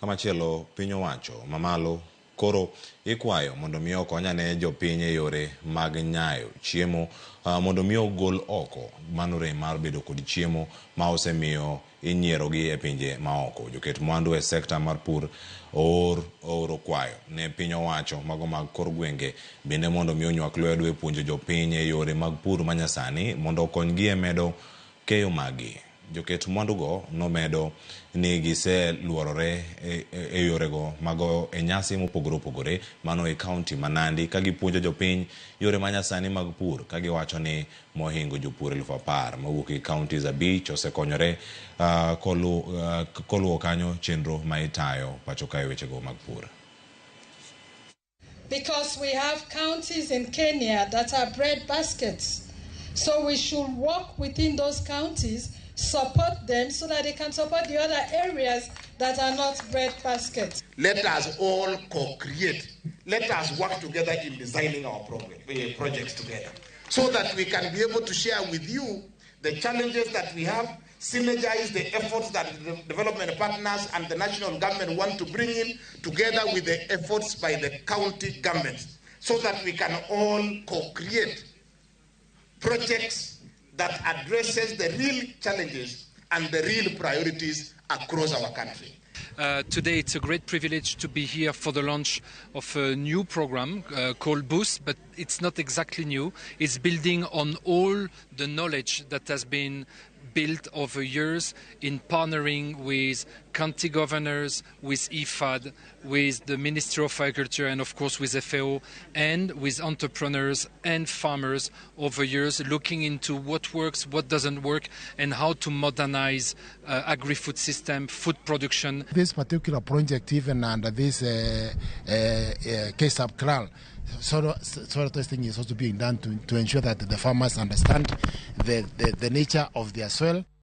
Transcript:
Kamachielo piny owacho mamalo koro ikwayo mondo mi okony ane jopiny e yore mag nyayo chiemo mondo mi ogol oko mano rem mar bedo kod chiemo ma osemiyo inyierogi e pinje maoko. Joket mwandu e sekta mar pur oor ooro kwayo ne piny owacho mago mag kor gwenge bende mondo mi onywak lwedo e puonjo jopiny e yore mag pur manyasani mondo okonygi e medo keyo maggi. Joket mwandugo nomedo ni giseluorore e yorego mago e nyasi mopogore opogore mano e kaunti ma Nandi ka gipuonjo jopiny yore manyasani mag pur ka giwacho ni mohingo jopur 10,000 mawuok e counties 5 osekonyore koluwo kanyo chenro ma itayo pacho kae wechego mag pur. Because we have counties in Kenya that are bread baskets. So we should work within those counties, support them so that they can support the other areas that are not bread baskets. Let us all co-create. Let us work together in designing our projects together so that we can be able to share with you the challenges that we have, synergize the efforts that the development partners and the national government want to bring in together with the efforts by the county governments so that we can all co-create projects that addresses the real challenges and the real priorities across our country. Today it's a great privilege to be here for the launch of a new program called Boost, but it's not exactly new. It's building on all the knowledge that has been built over years in partnering with county governors, with IFAD, with the Ministry of Agriculture, and of course with FAO, and with entrepreneurs and farmers over years, looking into what works, what doesn't work, and how to modernize agri-food system, food production. This particular project, even under this KSAP CRAL, soil testing is also being done to ensure that the farmers understand the nature of their soil.